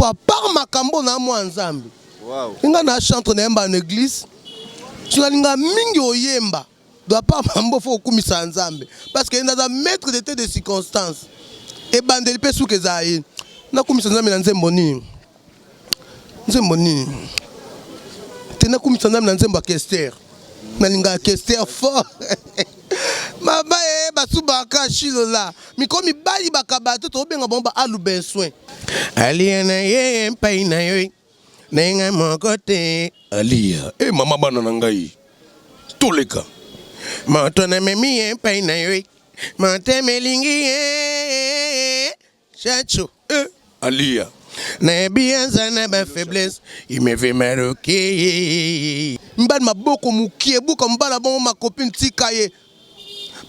Mpo apart makambo na mwa Nzambe. Wow. Nga na chantre na yemba na église. So nalinga mingi oyemba. Donc apart mambo faut okumisa Nzambe parce que naza maître de te de circonstances. Ebandeli pe suka ezala ye. Nakumisa Nzambe na nzembo nini? Nzembo nini? Te nakumisa Nzambe na nzembo ya Kester. Nalingaka Kester fort. Mama e basubaka shilola miko mibali bakaba te tobenga bango ba alu bensoin. Alia na ye mpai na yo na ngai moko te. Alia e mama bana na ngai toleka moto na memi ye mpai na yo motema elingi ye chacho e Alia nayebi aza na ba faiblesse il me fait mal au cœur. Mibali maboko mokie buka mobali bongo ma copine tika ye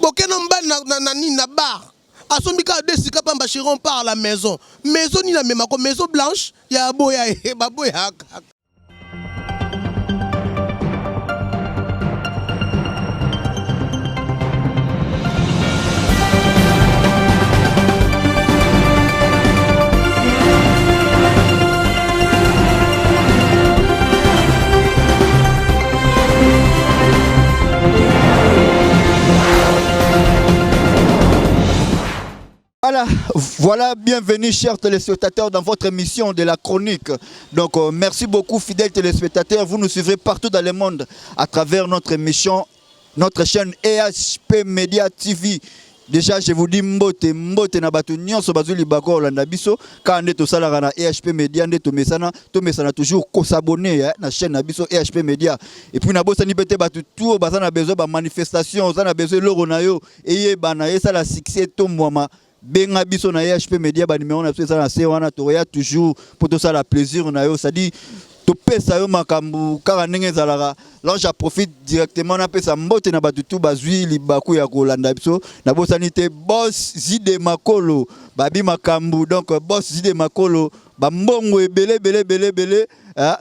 bokeno mobali na, na, na nini na bar asombi kaka de sika pamba chéri on part à la maison maison nini amemako maison blanche ya aboya ye baboya kaka. Voilà, voilà, bienvenue chers téléspectateurs dans votre émission de la chronique. Donc merci beaucoup fidèles téléspectateurs, vous nous suivrez partout dans le monde à travers notre émission, notre chaîne EHP Media TV. Déjà je vous dis mbote mbote na bato nyonso bazwi libako kolanda biso kaka nde tosalaka na EHP Media nde tomesana tomesana toujours kosabonner eh, na chaîne na biso EHP Media. Et puis nabosani mpe te bato tout oyo baza na besoin ba manifestation, oza na besoin eloko na yo eyebana esala succès etombwama, benga biso na EHP Media, ba numéro na biso eza na se wana, tokoya toujours mpo tosala plaisir na yo, c'est-à-dire topesa yo makambo kaka ndenge ezalaka. Là je profite directement napesa mbote na bato tu bazwi libaku ya kolanda biso. Nabosani te boss Zide Makolo babi makambo, donc boss Zide Makolo bambongo ebele ebele ebele ebele,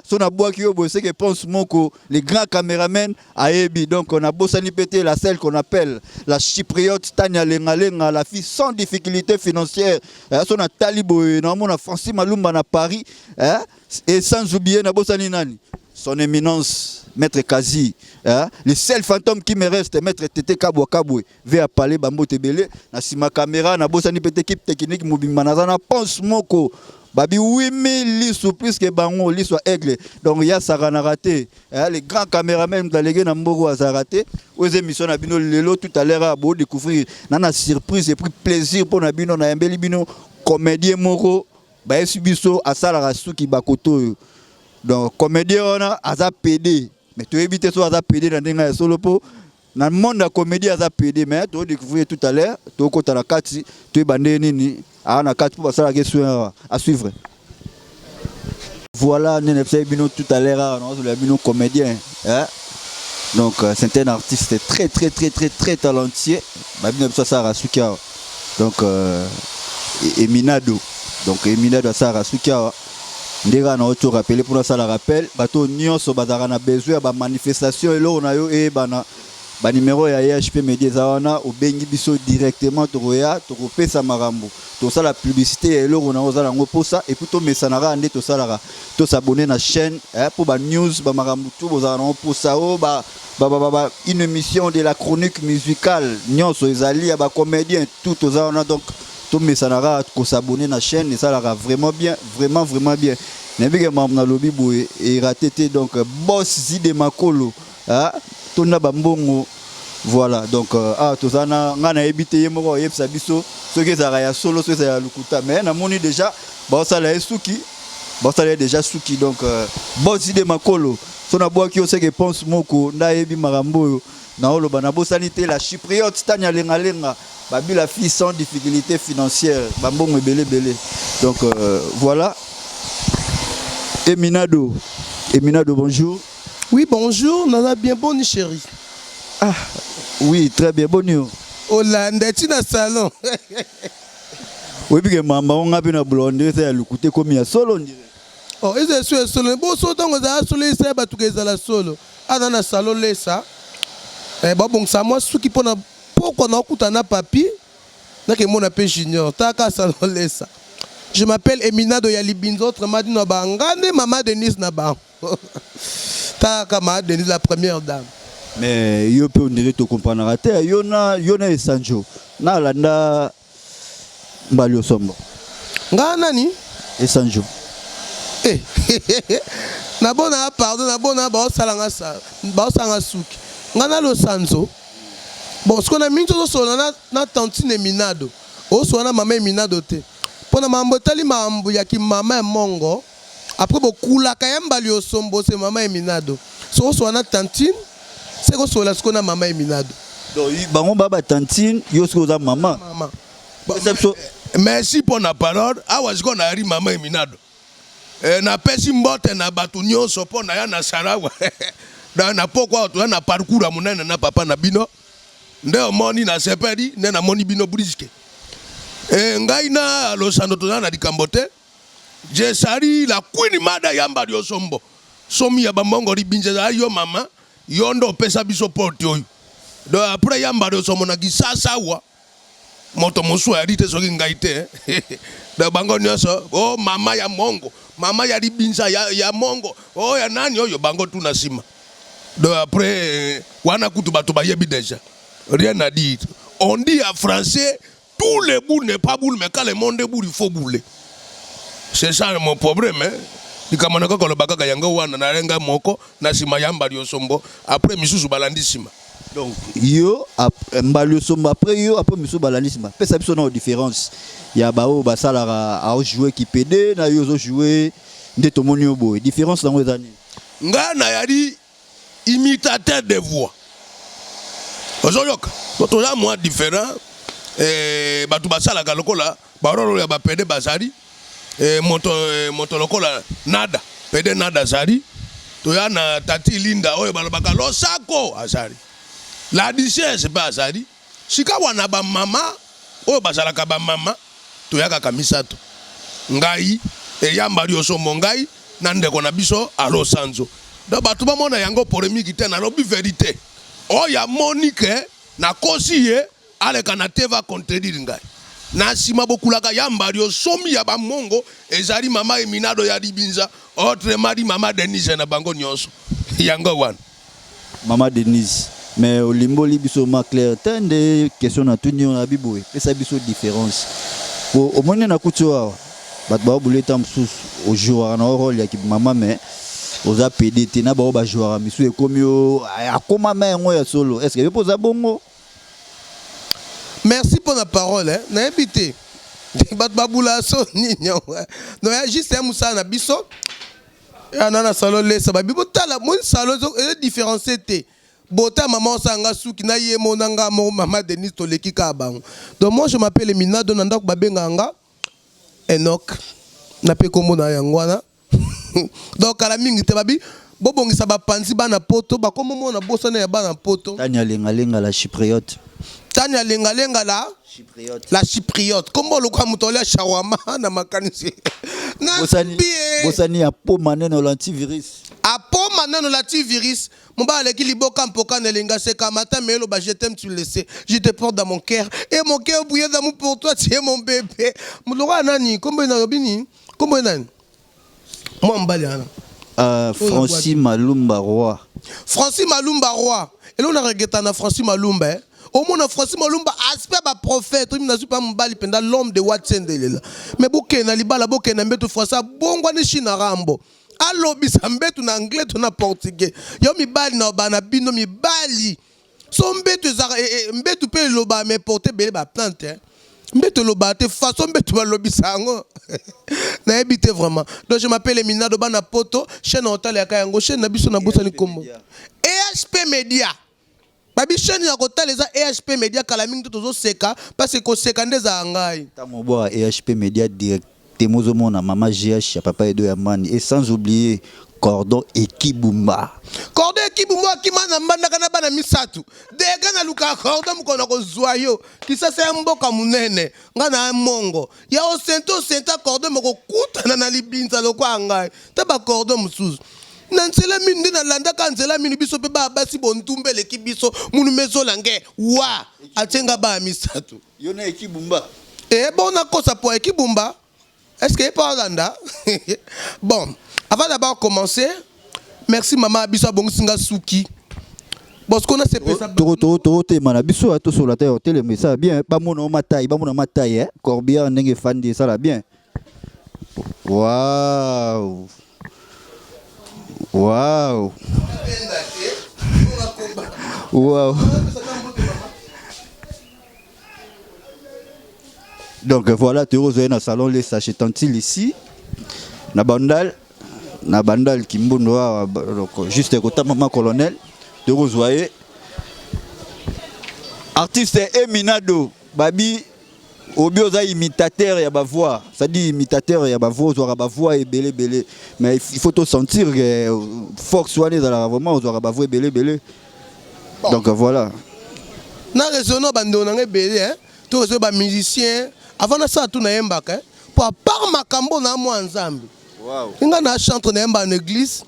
so nabwaki yo boye seke Ponce Moko le grand caméraman ayebi. Donc nabosani pe te la celle qu'on appelle la chypriote Tania Lengalenga, la fille sans difficulté financière, so natali boye naomona Francis Malumba na Paris, et sans oublier nabosani nani, son éminence Maître Kazi, le seul fantôme qui me reste, Maître Tete Kabwa Kabwe ve apale bambote ebele na sima caméra. Nabosani pe te équipe technique mobimba, naza na Ponce Moko babi 8000 lisu plus que bango lisu ya aigle, donc ya sakanaka te, le grand caméraman moto aleki na mboko azalaka te. Oyo eza émission na bino lelo, tout à l'heure bo découvrir na surprise et puis plaisir mpo na bino. Nayambeli bino comédien moko bayesi biso asalaka suki bakoto oyo, donc comédien wana aza PD, mais toyebi te so aza PD na ndenge ya solo, mpo na monde ya comédie aza PD, mais to découvrir tout à l'heure. Tokota na kati toyeba ndenge nini aa na kati mpo basalaka soin à suivre. Voilà, ndenge nayebisaki bino tout à l'heure, awa nazolela bino comédien, hein? Donc c'est un artiste très très très très très talentueux, babino biso asalaka suki awa, donc Eminado, donc Eminado asalaka suki awa. Nde kaka na oti rappeler mpona asala rappel, bato nyonso bazalaka na besoin ya bamanifestation, eloko na yo eyebana, banimero ya EHP Media eza wana, obengi biso directement, tokoya tokopesa makambo, tosala publicité ya eloko na yo oza nango mposa. Et puis tomesana kaka nde tosalaka, tosabonner na chaîne mpo banews bamakambo tu bozalaka nango mposa oyo ba une émission de la chronique musicale nyonso ezali ya bacomédien tout toza wana. Donc tomesana kaka kosabonner na chaîne, esalaka vraiment bien, vraiment vraiment bien. Nayebi ke makambo nalobi boye eraté te. Donc boss Zide Makolo, tonda bambongo. Voilà, donc ah, toza na ngai nayebi te ye moko oyebisa biso soki ezalaka ya solo, soki ezalaka ya lokuta, mais namoni déjà baosala ye suki, baosala ye déjà suki. Donc boss Zide Makolo, so nabwaki yo seke Ponce Moko nde ayebi makambo oyo naoloba. Nabosani te la chypriote Tania Lengalenga babi, la fille sans difficulté financière, bambongo ebele ebele. Donc voilà, Eminado, Eminado, bonjour. Oui, bonjour, naza bien, bonne chérie. Ah oui, très bien, bonne. Olanda ti na salon. Oyebi ke mamba ngo nga mpe na blonde eza ya lokuta, ekomi ya solo ndire. Oh, eza esu ya solo boso ntango ezala solo esa ya bato ezala solo aza na salon lesa babongisa mwa suki mpona pokwa na okuta na papi nakemona mpe junior taka salon lesa. Je m'appelle Eminado ya Libinzo, autrement dit na ba nga nde mama Denise na bango. Taka mama Denise la première dame. Mais yo pe on dirait to comprendra te yo na yo na Esanjo na landa Mbali Osombo. Nga nani? Esanjo. Eh. Na bona pardon na bona ba osala nga sa ba osala nga suki. Nga na Losanzo. Bon, ce qu'on a mis tozosolola na, na tantine Eminado. Osolola na mama Eminado te. Mpo na mambo etali mambo ya kimama ya mongo, après bokulaka ya mbali osombo se mama Eminado. So osolola na tantine, se kosolola sikoyo na mama Eminado. Donc bango ba ba tantine, yo sikoyo oza mama. Mama. Pesa biso Merci mpo na parole. Awa sikoyo nayali mama Eminado. Eh, napesi mbote na bato nyonso mpo na ya na Sarawa. Na, na pokwa awa toza na parcours ya monene na papa na bino. Nde omoni nasepeli nde namoni bino briske. Eh, ngai na Losando toza na likambo te. Je salue la Queen Mada Yamba Liosombo. Somi ya bambongo libinza ezala yo mama, yo nde opesa biso porte oyo. Donc après Yamba Liosombo na Kisasa awa moto mosusu ayali te soki ngai te. Donc bango nyonso, oh mama ya mongo, mama ya libinza ya, ya mongo, oh ya nani oyo bango tu na nsima. Donc après wana kutu bato bayebi déjà. Rien à dire. On dit en français tous les boules n'est pas boule mais quand le monde est boule il faut bouler. C'est ça mon problème hein. Likambo na kaka loba kaka yango wana na renga moko na nsima ya mbali osombo après misusu balandi nsima. Donc yo mbali osombo après yo après misusu balandi nsima. Pesa biso na différence ya ba oyo basalaka ao jouer kipede na yo ozo jouer nde tomoni yo boye. Différence nango eza nini? Nga nayali imitateur de voix. Ozoyoka? To toza mwa différent eh, bato basalaka lokola barolo ya bapede bazali eh, moto, eh, moto lokola nada pede nada azali toya na tati linda oyo balobaka losako azali la duchesse mpe azali sikawa na bamama oyo bazalaka bamama toyakaka misato ngai eyamba liosombo ngai na ndeko na biso alosanzo donc bato bamona yango polemique te nalobi verite oyo amoni ke nakosi ye aleka na te va contredire ngai na nsima bokulaka yamba liosomi ya bamongo ezali mama eminado ya libinza autrement dit mama denise na bango nyonso yango wana. Mama Denise mais olimboli biso ma claire te nde question na tuni yo na biboye pesa biso difference po omoni na kuti awa bato baobule ta mosusu ojouaka na role ya mama mais oza pede te na bao bajouaka misu ekomi yo akoma ma yango ya solo est ce que yo mpo oza bongo? Merci pour la parole hein. Nayebi te bato babula so nini yango no ya juste ya mosala na biso ya na na salon lesa babi botala moni salon ezo différencier te bota mama osala nga suki na ye mona nga moko mama Denise toleki kaka bango. Donc moi je m'appelle Minado na ndako babengaka nga Enoch na pe kombo na yango wana. Donc kala mingi te babi bobongisa bapanzi bana poto bakomo mona bosana ya bana poto. Tania Lengalenga la chypriote. Tania Lengalenga la chypriote. La chypriote. Kombo lokola moto alia shawarma na makanisi. Na Bosani, bie. bosani ya po maneno l'antivirus. Apo maneno l'antivirus. Mobali aleki liboka mpoka na elengi aseka mata mais eloba je t'aime tu le sais. Je te porte dans mon cœur et mon cœur bouille d'amour pour toi tu es mon bébé. Lokola nani kombo na lobi nini? Kombo nani? Mwa mobali wana. Francis Malumba Roi. Francis Malumba Roi. Eloko na regretta na Francis Malumba eh. Omona Francis Malumba aspect ba prophète oyo nazwi pa mobali mpenza l'homme de Watsendelela. Mais bokende na libala bokende na mbeto Francis abongwani China Rambo. Alobisa mbeto na anglais to na portugais. Yo mibali na bana bino mibali. So mbeto ezaka eh, eh, mbeto pe eloba mais porte ebele ba plante eh. Mbeto eloba te façon mbeto balobisa yango nayebi te vraiment. Donc je m'appelle Eminado bana poto chaîne otalaka yango chaîne na biso na bosani kombo EHP Media. Babi chaîne ya kotala eza EHP Media kala mingi te tozoseka parce que koseka nde ezala ngai. Ntango obwaka EHP Media directement ozomona mama GH ya papa Edo ya Mani et sans oublier Cordon Ekibumba. Cordon Ekibumba akima na mbandaka na bana misato. Dega nalukaka cordon mokolo na kozwa yo. Kisasa ya mboka monene nga na mongo ya osente osente cordon moko kutana na libinza lokola ngai ta ba cordon mosusu na nzela minu nde nalandaka nzela minu biso mpe baa basi bontumba eleki biso munu mezola nge wa atie nga baa misato Yo na Ekibumba. E bon nakosa po Ekibumba. Est-ce que ye mpe alanda? Bon, avant d'abord commencer, merci mama biso abongisi nga suki. Bon, ce qu'on a, c'est pesa. Totema na biso, tosola te, otelema, esala bien, bamona o matai, bamona matai, eh? Corbillard ndenge efandi, esala bien. Wow, wow, wow! Donc voilà, tokozwa na salon Les Sachets Tantil ici na Bandal, na Bandal Kimbondo awa, donc juste kota mama colonel. Tokozwa ye artiste Eminado. Babi obi oza imitateur ya bavoix, c'est-à-dire imitateur ya bavoix, ozwaka bavoix ebele ebele, mais il faut to sentir que force wana ezalaka vraiment, ozwaka bavoix ebele ebele. Donc voilà. Na raisonno bandeko na ngai ebele, to raisonne bamusicien. Avant nasala tu, nayembaka po à part makambo na mwa Nzambe, nga na chantre, nayemba na église.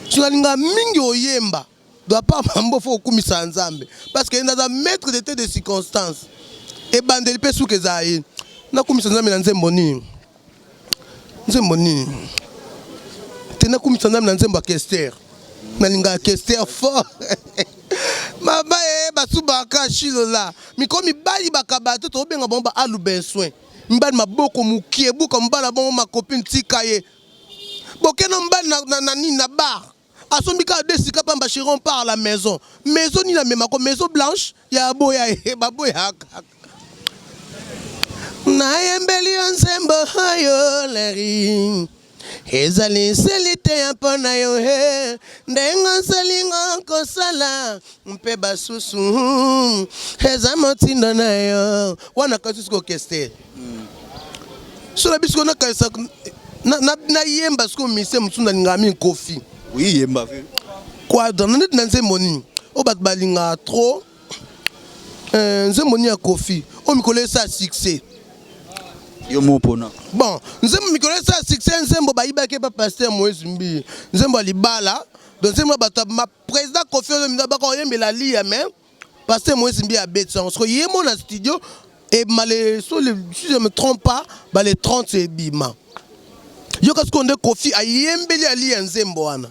So nalinga mingi oyemba. Donc à part mambo, faut okumisa Nzambe, parce que ye aza maître de te de circonstance, ebandeli mpe suka ezala ye. Nakumisa Nzambe na nzembo nini? Nzembo nini te? Nakumisa Nzambe na nzembo ya Kester. Nalingaka Kester fort. Mama ye basubaka shilola mikolo, mibali bakaba te, tobenga bango ba alu bensoin. Mibali maboko mokie, buka mobali bongo makopi, ntika ye bokeno mobali na nini, na bar, asombi kaka de sika pamba. Chéri, on part à la maison. Maison nini amemako? Maison blanche ya boya ye, baboya kaka. Nayembeli yo nzembo oyo, leri ezali nseli te ya mpo na yo he, ndenge osalingo kosala mpe basusu, eza motindo na yo wana. Kasi siko kester so na biso, nakanisa nayemba sikoyo mise mosusu nalingaka mingi, Kofi. Oui, yemba. Quadra na neti na nzembo nini oyo bato balingaka trop? Nzembo nini ya Kofi oyo mikolo esala succès? Yo mo mpona. Bon, nzembo mikolo esala succès, nzembo bayibaki epa pasteur Moïse Mbiye, nzembo ya libala. Donc nzembo ya bato ma président Kofi Olomide baka oyembela lia, mais pasteur Moïse Mbiye abeti yango. Siko ye mo na studio ebima so, si je me trompe pas, bale 30 ebima. Yoka sikoyo nde Kofi ayembeli alia nzembo wana.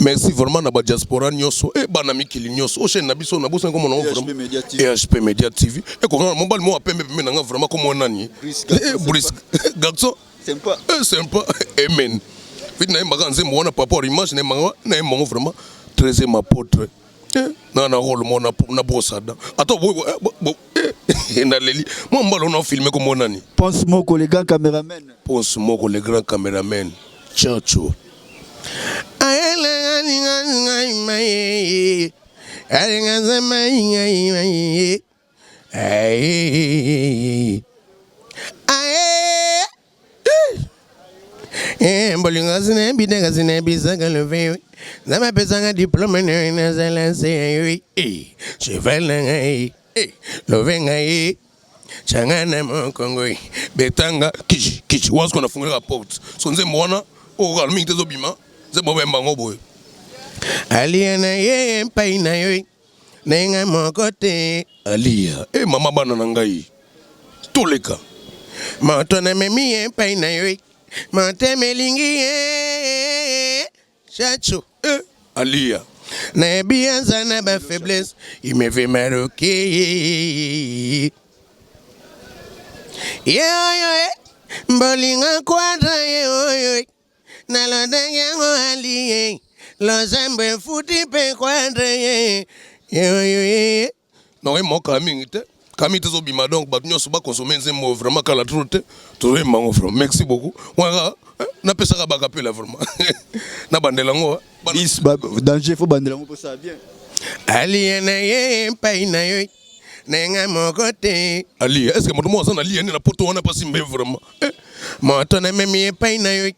Merci vraiment na badiaspora nyonso e bana mikili nyonso o chaîne na biso nabosani komona. EHP Media TV. EHP Media TV ekokanga mobali moko apembe pembe na nga vraiment komona nani? Brice. Brice garçon. Sympa. Sympa. Amen. Vite nayembaka nzembo wana par rapport image nayembaka, nayembango vraiment 13e apôtre. Na rôle mo na brosada ata naleli mwa mbala ona filme komona nani? Pense Moko, le grand caméraman. Ponce Moko, le grand caméraman, Chacho. Bolingo zinebiteka zinebisaka love, Nzambe apesanga diplôme nazala se cheval na ngai, love ngai changa na mokongo betanga kichi kichi wana. Siko nafungolaka porte so nzembo wana oyo kaka mingi te ezobima, nzembo bayembango boye. Alia na ye epai na yo ndenge moko te. Alia e mama bana na ngai toleka. Moto namemi ye epai na yo, motema elingi ye, Chacho. E Alia. Nayebi aza na bafaiblesse, il me fait mal au cœur. Ye oyo e bolingo kwata ye oyo nalotaki yango alie losambo efuti mpe kwata ye ye oyo ye. Donc ye moko kala mingi te, kala mingi te ezobima. Donc bato nyonso bakonsome nzembo vraiment kala trop te, tozoyemba yango vraiment. Merci beaucoup. Wana napesaka bakapela vraiment nabandela yango. Bis danger, faut bandela yango mposala bien. Alia na ye epai na yo ndenge moko te. Alia, est ce que moto moko aza na lia nde na poto wana mpasi mbe vraiment, eh. Moto namemi epai na yo,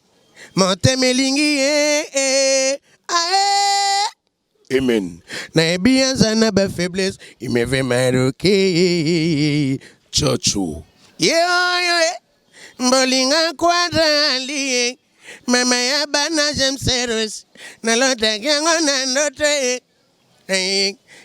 motema elingi ye ae. Amen. Nayebi aza na bafaiblesse, il me fait mal au cœur. Chacho. Ye oyo e bolinga kwata alie mama ya bana James Seros, nalotaki yango na ndoto ye.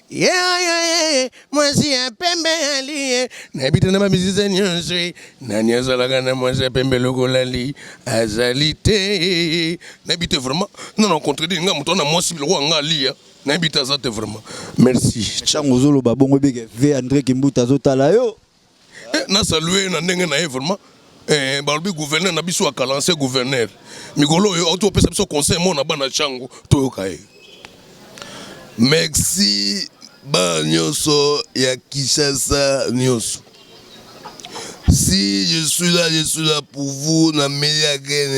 Ye mwasi ya pembe ali nayebi te na bamisisa nyonso nani azalaka na mwasi ya pembe lokola li azali te nayebi te vraiment non non contredire nga moto wana mwasi lokola nga alia nayebi te aza te vraiment merci. Ntango ozoloba bongo ebike ve André Kimbuta azotala yo. Eh, na salue na ndenge na ye vraiment eh, balobi gouverneur na biso ya kala ancien gouverneur mikolo oyo auti kopesa biso conseil mona bana chango toyoka ye merci bana nyonso ya Kinshasa nyonso si je suis là je suis là pour vous na meli ya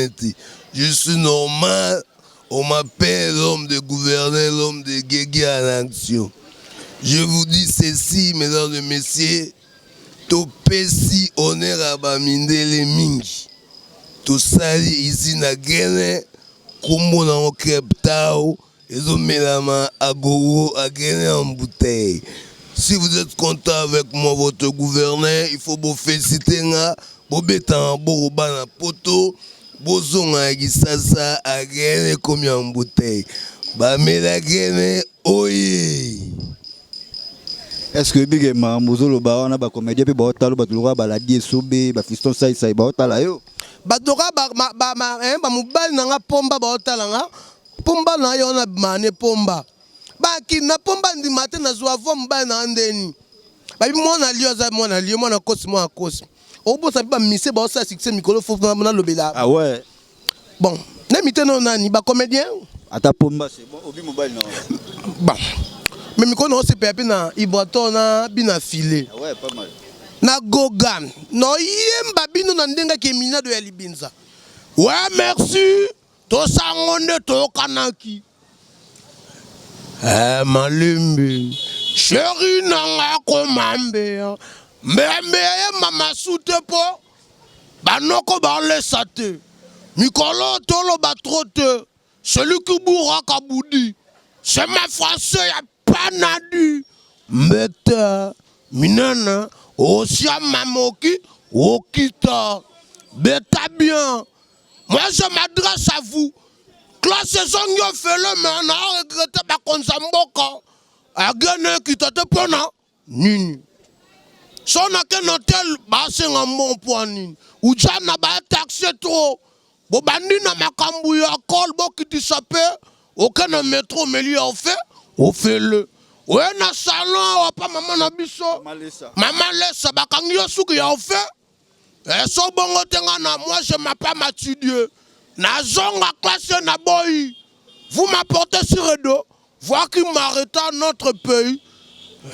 te je suis normal. On m'appelle l'homme de gouverneur, l'homme de guégué en action. Je vous dis ceci, mesdames et messieurs, topesi honneur ya bamindele mingi. Tosali ici na Gene, kombo nango Cape Town, ezomelama à gogo à Gene en bouteille. Si vous êtes content avec moi, votre gouverneur, il faut vous féliciter nga, bobeta maboko bana poto. Bozonga na kisasa agene ekomi en bouteille bamela gene oye. Est ce que oyebi ke makambo ozoloba wana ba comedien pe baotala bato lokola baladi esobe ba fiston saisai baotala yo? Bato lokola ba, ba, ba, eh, ba mobali na nga pomba baotala nga pomba na yo wana mane pomba baki na pomba ndima te nazwa vo mobali na nga ndeni babi mwana lio aza mwana lio mwana kosi mwana kosi obosa mpe bamise baosala succès mikolo fo nalobela. Ah ouais. Bon, na mite no nani ba comédien ata pomba c'est bon obi mobali na bon mais mikolo na osepela mpe na ibrator na bina filet. Ah ouais, pas mal. Na gogan noyemba bino na ndenge ke minado ya libinza. Ouais, merci tosango nde toyokanaki. Eh, malembe sheri nanga akoma mbeya mbeya mbeya ye mama su te mpo banoko balesa te mikolo toloba trop te celui qui bourraka budi c'est ma français ya panadu mbete minene osia mamoki okita beta bien. Moi je m'adresse à vous. Classe ezongi ofele mais na regrette bakonzi ya mboka agene ekita te mpona nini? So nake na hotel basenga mbongo mpo nini? Ujana ba taxe trop. Bobandi na makambo ya kol bokitisa mpe oke na metro omeli ya ofe ofele oye na salon awa pa mama na biso mama Lesa bakangi yo suki ya ofe. Eh, so bongo te nga na moi je m'appelle Mathieu nazonga classe na boyi vous m'apportez sur le dos voir qui m'arrêta notre pays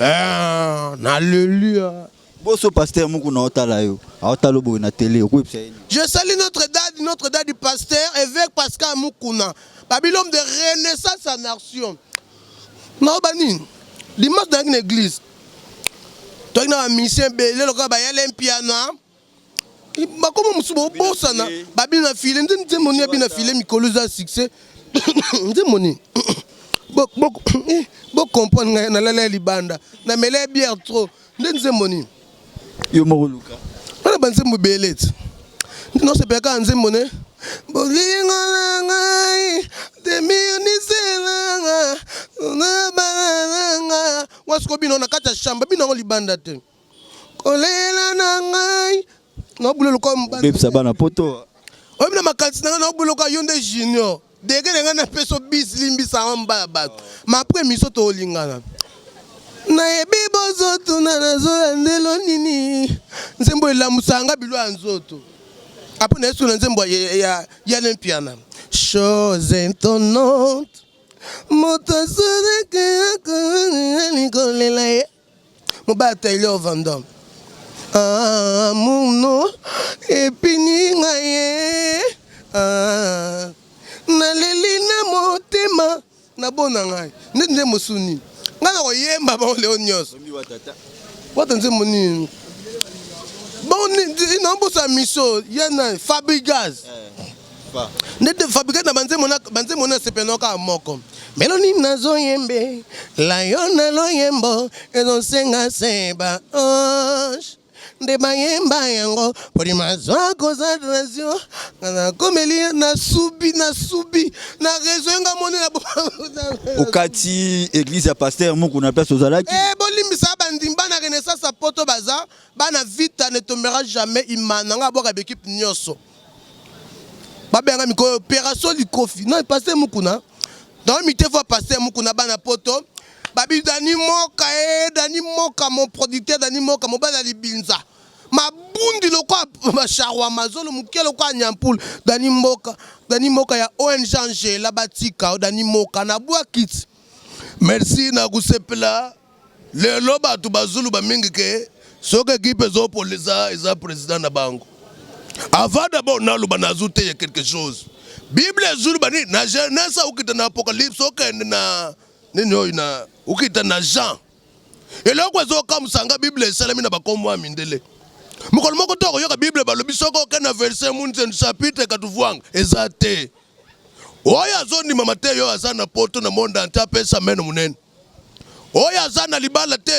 eh, naleli. Boso pasteur moko na otala yo aotala boye na télé okoyebisa ye nini? Je salue notre dadi pasteur, évêque Pascal Mukuna, babi l'homme de renaissance en action. Naoba nini? Dimanche dans une église. Toyaki na bamusicien ebele lokola bayale mpiana bakoma mosusu bobosana babina file nde nzembo nini abina file mikolo eza succès nzembo nini bocomprendre ngai nalala ya libanda namela ya bière trop nde nzembo nini yo moko luka wana banzembo ebele ti nde nosepela kaka nzembo ne bolingo na ngai demirniselanga na bana na nga wasiko bino na kati ya chambre bino yango libanda te kolela na ngai naobula lokola mobali obebisa bana poto oyebi na makanisi na ngai naobula lokola yo nde junior dege na ngai napesa bis limbisa yango mba ya bato ma après miso tolingana nayebi bozotuna nazolandelo nini nzembo elamusaka nga bilo ya nzoto apres nayesu na nzembo ya lempiana chose étonnante moto asolaki kolela ye mobali Taylor Vandom amour epini ngai ye ah, naleli na motema nabona ngai nde nde mosuni ngai na koyemba bango leo nyonso wata nzembo nini bon naobosa miso ya na Fabregas nde te Fabregas na banzembo na sepena kaka moko meloni nazoyembe la yo na loyembo ezosenga se ba ange. nde bayemba yango polima zwa concentration nga nakomeli nasubi nasubi na réseau ye nga moni na Okati église ya pasteur moko na place ozalaki. Eh, bolimbisa bandimi bana renaissance ya poto baza bana vita ne tombera jamais imana nga abwaka baekipe nyonso babenga mikolo opération likofi non pasteur mukuna donc mite fois pasteur mukuna bana poto babi dani moka e dani moka mon producteur dani moka mobali ya libinza mabundi lokwa basharwa mazolo moke lokwa nyampulu dani mboka dani moka ya ong angela batika dani moka na bwakiti. Merci na kosepela lelo bato bazuluba mingi ke soki ekipe ezopolisa eza président na bango. Avant d'abord naloba nazoteya quelque chose, Bible ezuluba nini na Genèse okita na Apocalypse okende na nini oyo na okita na Jean. Eloko ezokamwisa nga, Bible esalemi na bakombo ya mindele. Mokolo moko to okoyoka Bible balobi soki okende na verset munzen chapitre katuvwanga eza te. Oyo azondimama te yo aza na poto na monde entier apesa meno monene. Oyo aza na libala te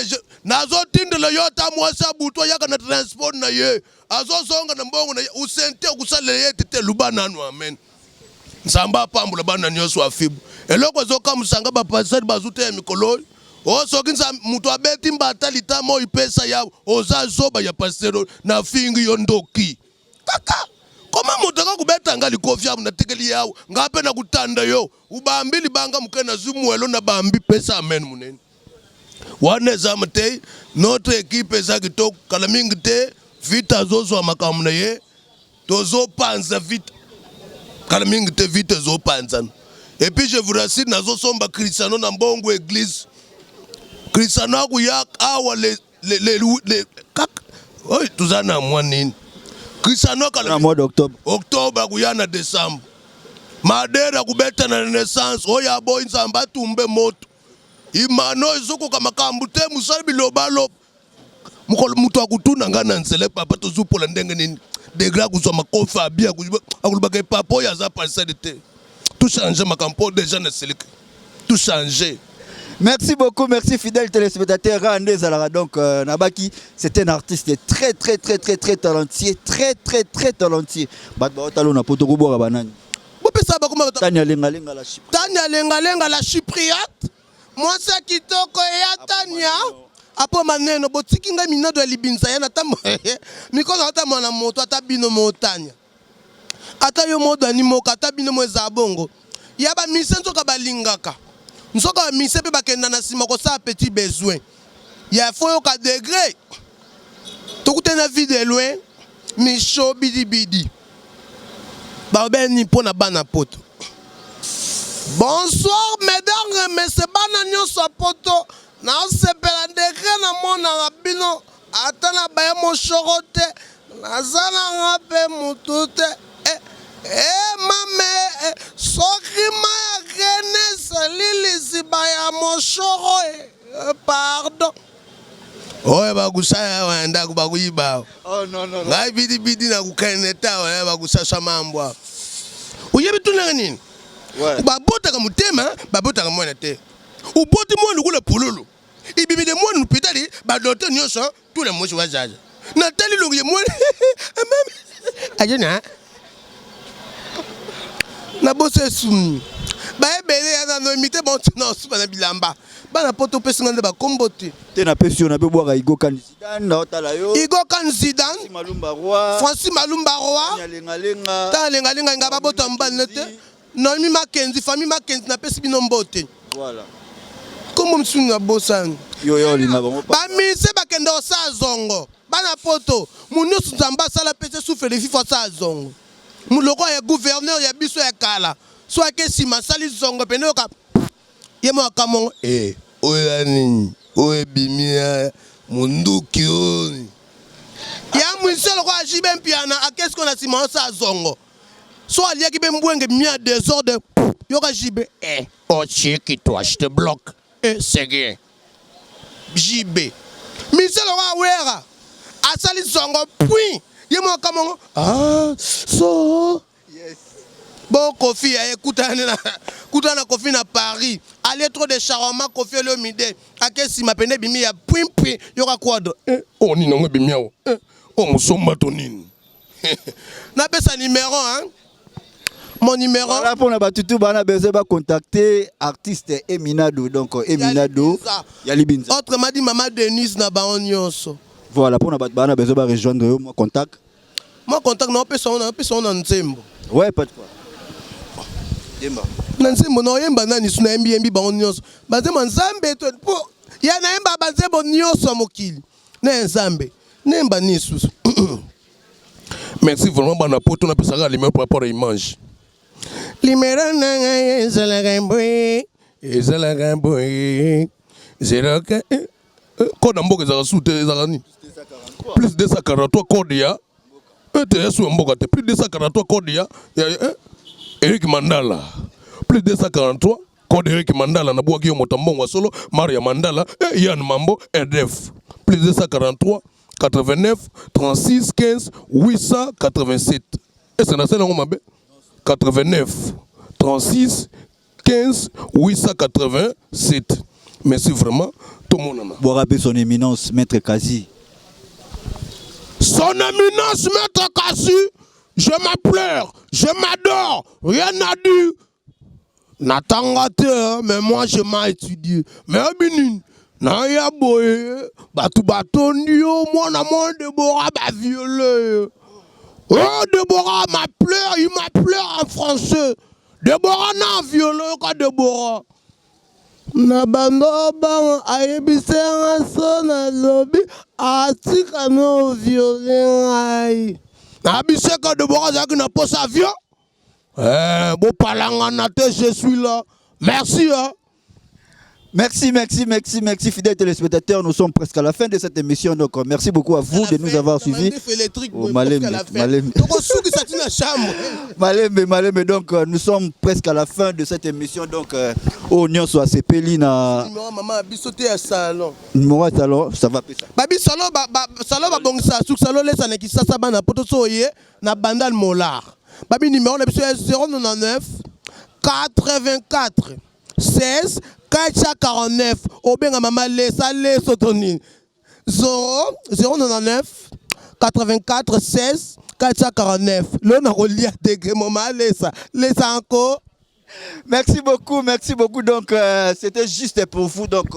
nazotindela yo ata mwasi abutu ayaka na transport na ye azozonga na mbongo na ye usente okosalela ye ete te luba nanu amen. Nzambe apambola bana nyonso ya fibu. Eloko ezokamwisa nga bapasiteri bazoteya mikolo oyo o soki moto abeti mbata litama oyo pesa ya oza zoba ya pasiteri nafingi yo ndoki. Kaka koma moto akakobeta nga likofi awa natekeli yawe nga mpe nakutanda yo ubambi libanga moke nazwi mwelo na bambi pesa amen monene wana eza te. Notre équipe eza kitoko kala mingi te vita azozwa makambo na ye tozopanza vita kala mingi te vita ezopanzana. Et puis je vous rassure, nazosomba Cristiano na mbongo église. Cristiano akuya awa le kaka oyo toza na mwa nini Cristiano kala na mois d'octobre. Octobre akuya na décembre madera kubeta na renaissance oyo aboyi nzambe atumbe moto imano ezokoka makambo te mosala bilobaloba mokolo moto akutuna ngai na nzela papa tozupola ndenge nini degré akozwa makofi abi akolobaka papa oyo aza pasere te tochange makambo mpo déjà na silike tochange. Merci beaucoup, merci fidèle téléspectateur. Rande Zalara, donc Nabaki, c'est un artiste très très très très très talentueux, très très très talentueux. Bat ba otalo na poto ko banani. Bopesa bakoma. Tania Lenga Lenga la Chypriote. Tania Lenga Lenga la Chypriote. Mwasi ya kitoko ya Tania. Apo maneno botiki ngai minado ya libinza ya na tambo. Mikono ata mwana moto ata bino mo Tania. Ata yo mo dani moka ata bino mo eza bongo. Ya ba mise nzoka balingaka. Nzoka ba mise pe bakenda na sima kosala petit besoin. Ya faut yoka degré. Tokutana na vie de loin. Micho bidi bidi. Babeni mpo na bana poto. Bonsoir mesdames et messieurs bana nyonso ya poto nasepela degré na mona na bino ata na baye moshoro te naza nanga mpe mutu te eh, eh, mame eh, soki ma ya renese liliziba ya moshoro eh, pardon oyo bakusaya awa ndako bakuyiba awa. Oh non non. Ngai bidibidi na kukende te awa bakusasa mambo awa oyebi tunaka nini? Ouais. Babotaka motema babotaka mwana te oboti mwana lokola pululu ibimide mwana lopitali badokter nyonso tuna mwasi wa zaza natali longi ya mwana ajena na boso esumi baebele ya nano imite bontina osuba na bilamba bana poto opesi nga nde bakombo te. Te na pesi yo na be bwaka Igo Kan Zidane na otala yo. Igo Kan Zidane, Malumba Roi. Francis Malumba Roi. Tania Lenga Lenga. Tania Lenga Lenga nga babota mobali ne te. Noemi Makenzi, famille Makenzi napesi bino mbote. Voilà. Kombo mosusu na bosani. Yo yo linga bango. Bamise bakende osala zongo. Bana poto, mu nyonso Nzambe asala pese souffle de vie fo asala zongo. Muloko ya gouverneur ya biso ya kala. So ake nsima asali zongo pene yoka ye mo akamongo eh oyo ya nini oyo ebimi ya munduki oyo ya mwiso lokola jibe mpiana akesi ko na nsima osala zongo. So aliaki mpe mbwenge bimi ya désordre yoka jibe eh ochiki toi je te bloque eh c'est rien jibe mise lokola wera asali zongo puis ye mo akamongo ah so Yes. Bon kofi aye kutana na kutana na kofi na Paris. Alie trop de shawarma, Koffi Olomide ake nsima pene ebimi ya pwimpwi, yoka quadre. Eh, oyo nini yango ebimi awa? Eh, oyo mosomba to nini? Napesa numéro, hein? Mon numéro. Voilà, pour na batutu bana besoin ba contacter artiste Eminado, donc Eminado Yalibinza. Autrement dit Mama Denise na bango nyonso. Voilà, pour na bato bana besoin ba rejoindre yo, moi contact. Moi contact na opesa ngo, na opesa ngo na nzembo. Ouais, pas de quoi. Yemba. Na nzembo na oyemba nani su nayembi yembi bango nyonso. Banzembo ya Nzambe to po ya nayemba banzembo nyonso ya mokili. Na ya Nzambe. Nayemba nini susu? Merci vraiment bana poto, napesaka numéro par rapport à image. Numéro na ngai ezalaka boye, ezalaka boye 0. Code ya mboka ezalaka su te, ezalaka nini? Plus 243, code ya ete ya su ya mboka te. Plus 243, code ya Eric Mandala. Plus 243, code Eric Mandala, nabwaki yo moto ya mbongo ya solo Maria Mandala, Yann Mambo RDF. Plus 243 89 36 15 887. Ese nasala yango mabe? 89 36 15 887. Merci vraiment, tomonana. Boira son éminence Maître Kazi. Son éminence Maître Kazi, je m'applaire, je m'adore, rien à dire. Natanga te, mais moi je m'ai étudié. Mais binini naya boye, bato batondi yo mwana mwana Debora baviole. Oh, Déborah m'appelait, il m'appelait en français. Déborah n'a violé ka Déborah. Na bando banga ayebisenga so nalobi atika no viole ngai. Nabiseka Déborah azalaki na posa avion. Eh, bopalangana te, je suis là. Merci, hein. Merci, merci, merci, merci, fidèles téléspectateurs. Nous sommes presque à la fin de cette émission. Donc, merci beaucoup à vous de nous avoir suivis. Électrique. Oh, Malembe, Malembe. Tokosukisa ntina chambre. Malembe, Malembe. Donc, nous sommes presque à la fin de cette émission. Donc, oh, nyonso asepeli na numéro mama biso te ya salon. Numéro ya salon, ça va pesa. Babi salon salon babongisa suki, salon lesa na Kisasa, bana poto so oye na Bandal Molar. Babi numéro na biso ya 099 84 16 449. Obenga mama Lesa, leso to nini? 0 099 84 16 449. Lelo nakolia degre, mama Lesa, lesa encore. Merci beaucoup, merci beaucoup. Donc, c'était juste pour vous. Donc,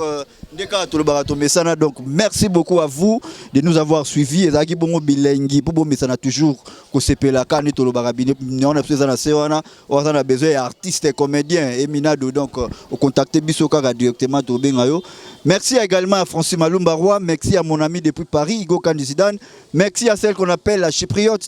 ndeka tolobaka tomesana. Donc, merci beaucoup à vous de nous avoir suivis. Ezalaki bongo bilengi po bomesana toujours kosepela kani tolobaka bino na biso eza na se wana. Oza na besoin ya artiste et comédien Eminado. Donc, ocontacte biso kaka directement, tobenga yo. Merci également à Francis Malumba Roy. Merci à mon ami depuis Paris, Hugo Kandizidane. Merci à celle qu'on appelle la Chypriote.